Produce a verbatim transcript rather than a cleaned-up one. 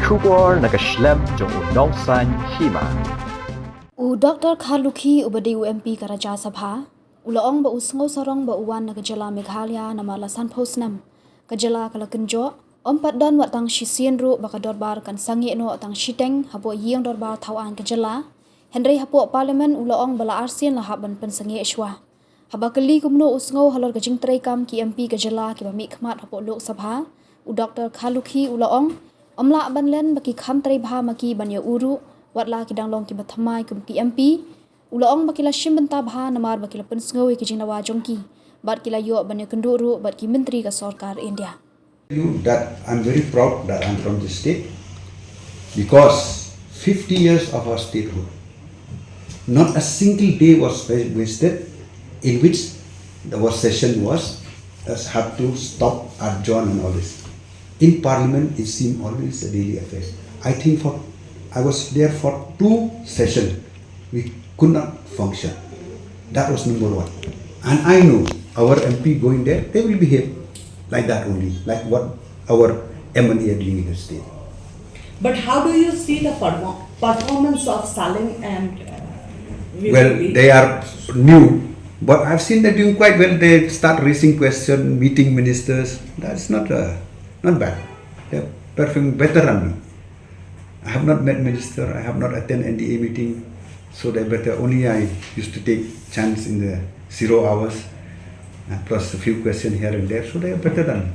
Khubor na ka shlem jong u Nongsaiñ Hima. U Doctor Kharlukhi uba dei u M P ka Rajya Sabha u la ong ba u sngew sarong ba u wan na ka jylla Meghalaya namar la sanphew snem. Ka jylla ka la kynjoh, ym pat don wat tang shisien ruh ba ka dorbar kan sangeh noh tang shiteng hapoh ïing dorbar thaw aiñ ka jylla. Hynrei hapoh Parliament u la ong ba la arsien la hap ban pynsangeh shuwa. Haba kylli kumno u sngew halor ka jingtreikam ki M P ka jylla kiba mih khmat hapoh Lok Sabha, u Doctor Kharlukhi u la ong, ym lah ban len ba ki kham trei bha ma ki ban ïa u ruh, wat la ki dang long kiba thymmai kum ki M P. U la ong ba ki la shim bynta bha namar ba ki la pynsngew ïa ki jingdawa jong ki, bad ki la ïoh ban ïakynduh ruh bad ki myntri ka sorkar India. You that I'm very proud that I'm from this state, because fifty years of our statehood, not a single day was wa- wasted in which our session was uh, had to stop, adjourn, and all this. In Parliament, it seemed always a daily affair. I think for I was there for two sessions. We could not function. That was number one. And I know our M P going there, they will behave like that only, like what our M L A are doing in the state. But how do you see the perform- performance of Saleng and uh, Well, Vipulji? They are new, but I've seen they're doing quite well. They start raising question, meeting ministers. That's not uh, not bad. They're performing better than me. I have not met minister. I have not attended N D A meeting, so they better. Only I used to take chance in the zero hours, and plus a few questions here and there. So they are better than me.